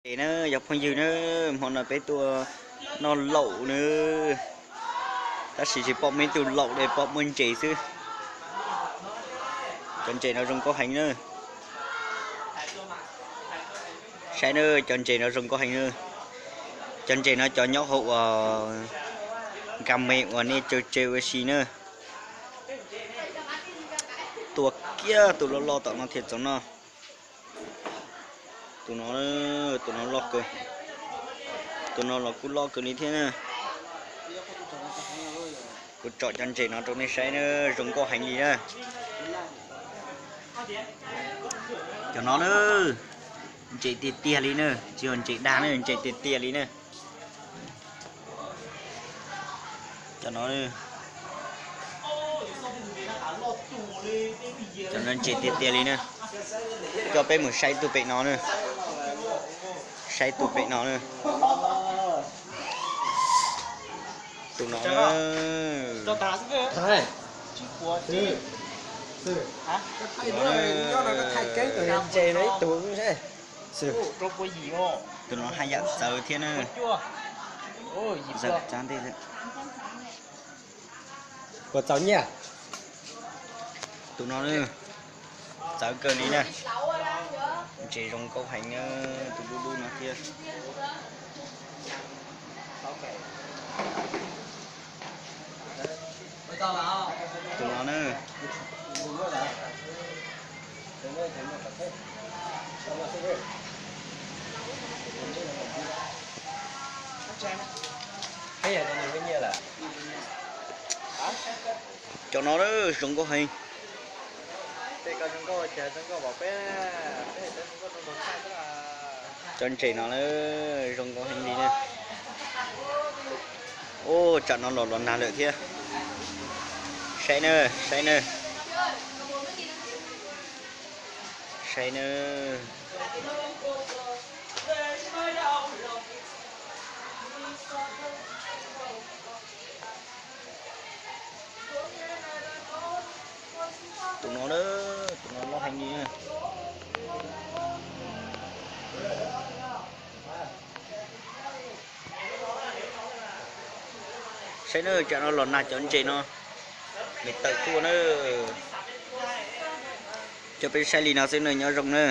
Ntses na, yog phooj ywg na, hmo no peb tuaj noj laum na, tab sis tsis pom muaj ib tug laum li, pom muaj ntses xwb. Cov ntses no zoo nkauj heev na. Saib na, cov ntses no zoo nkauj heev na. Cov ntses no cov nyob hauv uas nkag me uas nej tsaws tsaws ua si na. Tua kiag tus loj loj tom no thiaj txaus noj. Tus no, tus no loj kawg, tus no los kuj loj kawg li thiab na. Kuv tsom cov ntses no rau nej saib na, zoo nkauj heev li na. Cov no na, ntses tiag tiag li na, tsis yog ntses dag na, ntses tiag tiag li na. Cov no, cov no ntses tiag tiag li na. Coj peb mus saib tus pem no na, saib tus pem no na. Tus no, tus no haj yam txawv thiab na. Puas txaus nyiaj? Tus no txawv kawg li na. Ntses zoo nkauj heev na, tus dub dub no thiab. Tus no na, cov no zoo nkauj heev. Cov ntses no zoo nkauj heev li na. Ub, tsam no los los nag lawm thiab. Saib na, saib na, saib na. Tus no, tus no loj heev li. Saib na, tsam no los nag cov ntses no, nws tawm tuaj na. Coj peb saib li no xwb na, nyob zoo na.